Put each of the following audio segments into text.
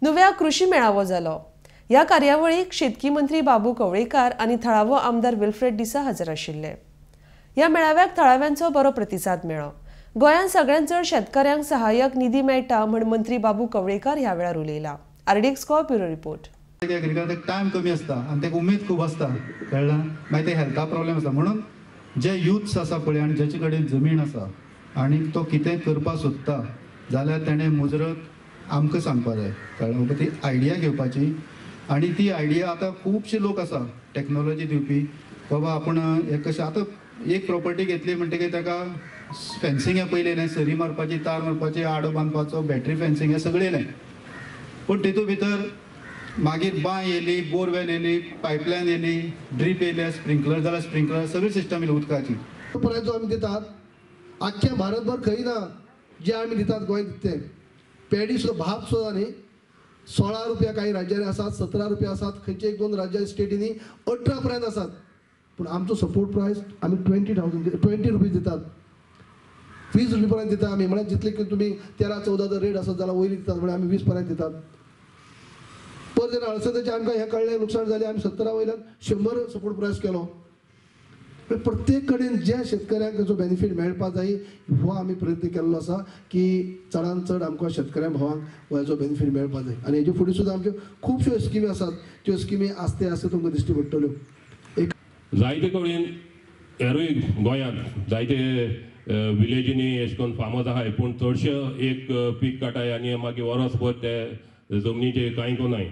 नुव्या कृषी मेळावो जालो. ह्या कार्यावळीक शेतकी मंत्री बाबू कवळेकार आनी थळावो आमदार विल्फ्रेड डिसा हजर आशिल्ले. ह्या मेळाव्याक थळाव्यांचो बरो प्रतिसाद मेळ्ळो. गोंयांत सगळ्यांत चड शेतकाऱ्यांक सहाय्यक निधी मेळटा म्हण मंत्री बाबू कवळेकार ह्या वेळार उलयला. आरडीएक्स Goa bureau report. Agriculture time कमी आसता आनी ताका उमेद खूब आसता, कळ्ळें? मागीर ते हेल्था प्रॉब्लेम आसा. म्हणून जे युथ्स आसा पळय आनी जेचे कडेन जमीन आसा आनी तो कितें करपाक सोदता जाल्यार तेणें मुजरत आमकां सांगपा जाय, कळ्ळें? ती आयडिया घेवपाची आनी ती आयडिया आतां खुबशे लोक आसा टॅक्नोलॉजी दिवपी. बाबा आपूण हें कशें आतां एक प्रॉपर्टी घेतली म्हणटकीर ताका फेन्सिंग हें पयलें येयलें, सरी मारपाची, तार मारपाची, आडो बांदपाचो, बॅटरी फेन्सिंग हें सगळें येयलें. पूण तितूंत भितर मागीर बांय येयली, बोरवेल येयली, पायपलायन येयली, ड्रीप येयले, स्प्रिंकलर जाल्यार स्प्रिंकलर, सगळी सिस्टम येयली उदकाची. प्रायस जो आमी दितात आख्ख्या भारतभर खंय ना जे आमी दितात गोंयांत दिता ते पेडी सुद्दां भात सुद्दां न्ही 16 रुपया काही राज्यांनी आसात, 17 रुपया आसात, खंयचे एक दोन राज्यां स्टेटींनी 18 पर्यंत आसात. पूण आमचो सपोर्ट प्रायस आमी 20 रुपीज दितात, 20 रुपया पर्यंत दिता आमी. म्हळ्यार जितले की तुमी 13-14 जर रेट आसत जाल्यार वयली दितात, म्हळ्यार आमी 20 पर्यंत दितात. पर जेन्ना अळसंद्याचें आमकां हें कळ्ळें लुकसाण जालें, आमी 17 वयल्यान 100 सपोर्ट प्रायस केलो. प्रत्येक कडेन ज्या शेतकऱ्यांक ताचो बेनिफीट मेळपाक जाय हो आमी प्रयत्न केल्लो आसा की चडान चड आमकां शेतकऱ्यां भावांक हेजो बेनिफीट मेळपाक जाय. आनी हेजे फुडें सुद्दां आमच्यो खुबश्यो स्किमी आसात, त्यो स्किमी आस्ते आस्ते तुमकां दिश्टी पडटल्यो. एक जायते कडेन हेरूय गोंयांत जायते विलेजींनी अशें करून फार्मर्स आहाय, पूण चडशे एक पीक काडटाय आनी मागीर वरसभर ते जमनीचेर कांय कोनाय.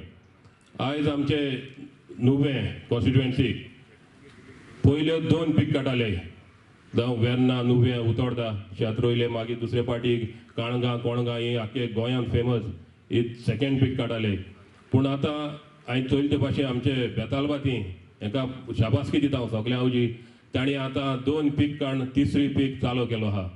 आयज आमचे नुवें कॉन्स्टिट्युएन्सीक पयल्यो 2 पीक काडटाले, जावं वेर्ना, नुवें, उतोर्दा शेत रोयले, मागीर दुसरे पाटी काणगां, कोणगां ही आख्खे गोंयांत फेमस ही सेकेंड पीक काडटाले. पूण आतां हांवें चोयले ते भाशेन आमचे बेतालबाती हेका शाबासकी दिता हांव सगळ्यां आवजी, तांणी आतां 2 पीक काडून तिसरी पीक चालू केलो आहा.